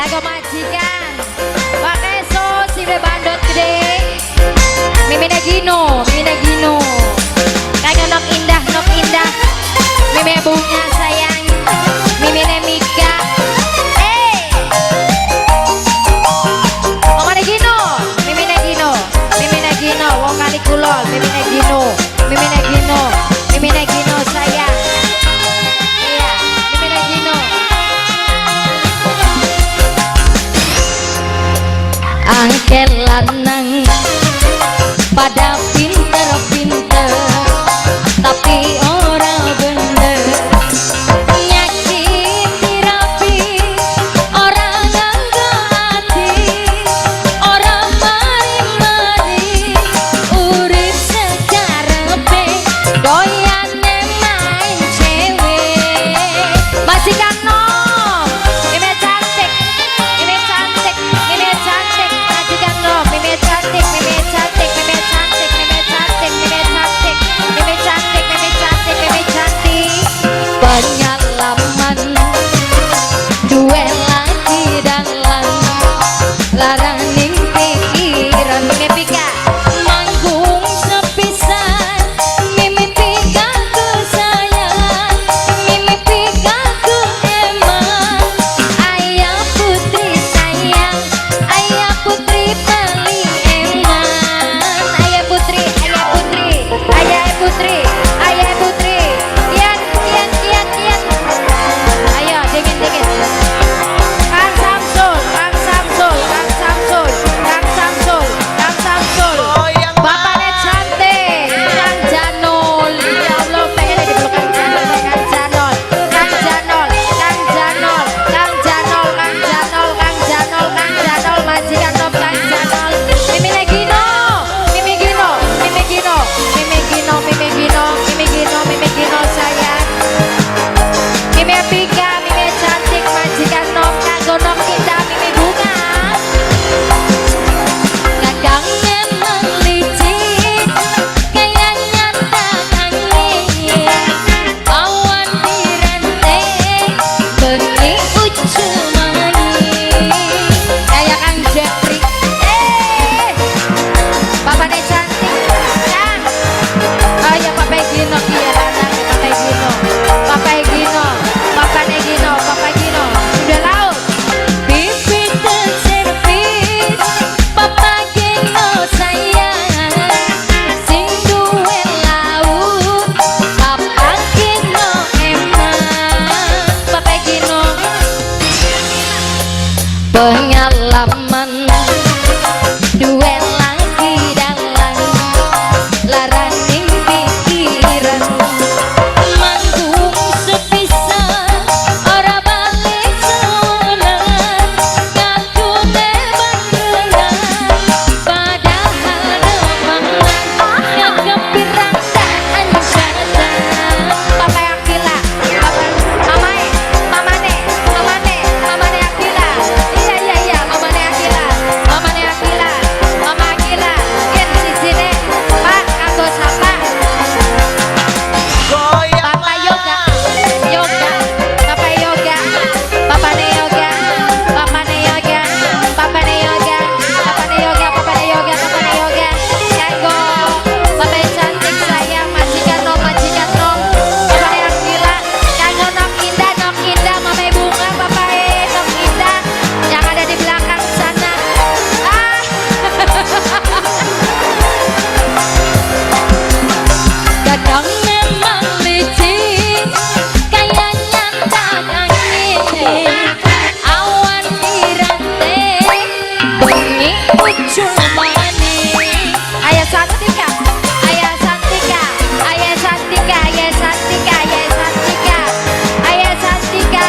Kanggo majikan Pak Keso sing bandot gede. Mimine Gino, Mimine Gino. Kanggo Nok Indah, Nok Indah. Mime bunga sayang. Mimine Mika. Eh. Omane Gino, Mimine Gino, Mimine Gino, wong kali kulon, Mimine Gino, Mimine Gino, Mimine Gino sayang. Iya, Mimine Gino. Angke lanang pada pinter-pinter tapi ora bener, nyakiti rapi ora nganggo ati, ora mari-mari urip sekarepe doyane main cewek. Majikan nom, mime cantik, mime cantik, mime cantik, majikan nom, mime cantik, mime cantik, mime cantik, mime cantik, mime cantik, mime cantik, mime cantik, mime cantik. Pengalaman duwe lagi dalan laraning pikiran. Mime Pika manggung sepisan, mime Pika kesayang, mime Pika keeman. Ayah putri sayang, ayah putri paling eman. Ayah putri, ayah putri, ayah putri, ayah putri. Kian, kian, kian, kian. Ayo, dingin, dingin. Kang Samsul, Kang Samsul, Kang Samsul, Kang Samsul, Kang Samsul. Bapaknya cantik, Kang Janul. Ya Allah, pengen dipeluk Kang Janul, Kang Janul, Kang Janul, Kang Janul, Kang Janul, Kang Janul, Kang Janul, Kang Janul, majikan nom Kang Janul. Mimi Gino, Mimi Gino, Mimi Gino, Mimi Gino, Mimi Gino, Mimi Gino, Mimi Gino sayang. Mimi Pika, Mimi cantik, majikan nom kanggo nom kita, Mimi bunga. Kakang memang licik, kayak nyata angin. Awan dirantai, bengi ucul maning. Kayak Kang Jeffrey. Eh, bapaknya cantik, Kang. Oh ya, Papa Gino, iya lanang, Papa Gino, Papa Gino, Papa Gino, Papa Gino, sudah laut. Pipi terservis, Papa Gino sayang, sing duwe laut, Papa Gino eman, Papa Gino. Pengalaman duwe lagi dalan laraning pikiran, manggung sepisan ora balik sewulan, ngadune barengan padahal demengan ngekepirang daan jatan. Papa Akila, Papa mamae, mamane, mamane, mamane Akila. Iya iya iya, mamane Akila, mamane Akila, mama Akila. Yen sijine Pak kanggo sapa? Papa Yoga, Yoga, Papa Yoga, Papa ne Yoga, Papa ne Yoga, Papa ne Yoga, Papa ne Yoga, Papa ne Yoga, Papa ne Yoga. Kanggo Papa cantik sayang, majikan nom, majikan nom, Papa ne Akila, kanggo Nok Indah, Nok Indah, Mama Bunga, Papa e Nok Indah yang ada di belakang sana. Ah. Kadang memang licik, kayak nyantak angin. Awan dirantai, bengi ucul maning. Ayah Santika, Ayah Santika, Ayah Santika, Ayah Santika, Ayah Santika, Ayah Santika,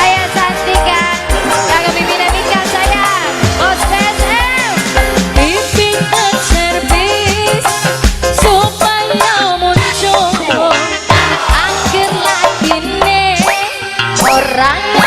Ayah Santika. Kagak Mimi Mika sayang, Bos PSM. Pipi terservis supaya muncul akhir lagi nih orang.